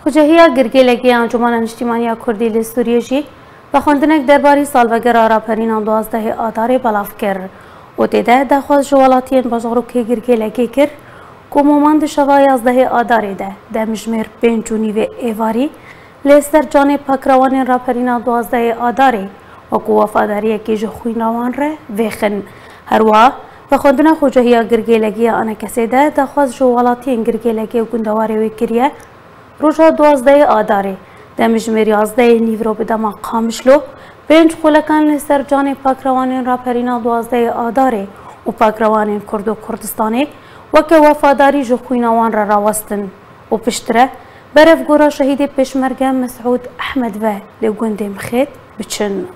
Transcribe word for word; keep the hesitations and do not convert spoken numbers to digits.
Xucehiya Girgêlekê ya Encûmena Niştîmaniya Kurdî li Sûriyê jî vexwendinek derbarî salvegera raperîna duwazdehê Adarê belav kir û tê de daxwaz ji welatiyên bajarokê Girgêlekê kir ku moman di şeva yazdehê Adarê de demjimêr pênc û nîvê êvarî li ser canê pakrewanên raperîna duwazdehê Adarê wekû wefadariyekê ji xwîna wan re vêxin. Herwiha vexwendina Xucehiya Girgêlekê ya ANKSê de daxwaz ji welatiyên Girgêlekê û gundewarê wê kiriye roja duwazdehê Adarê, demjimêr yazdehê nîvro bi dema Qamişlo, pênc xulekan li ser canê pakrewanên raperîna duwazdehê Adarê û pakrewanên Kurd û Kurdistanê weke wefadarî ji xwîna wan re rawestin û piştre berev gora şehîdê pêşmerge Mesûd Ehmed ve li gundê Mixêt biçin.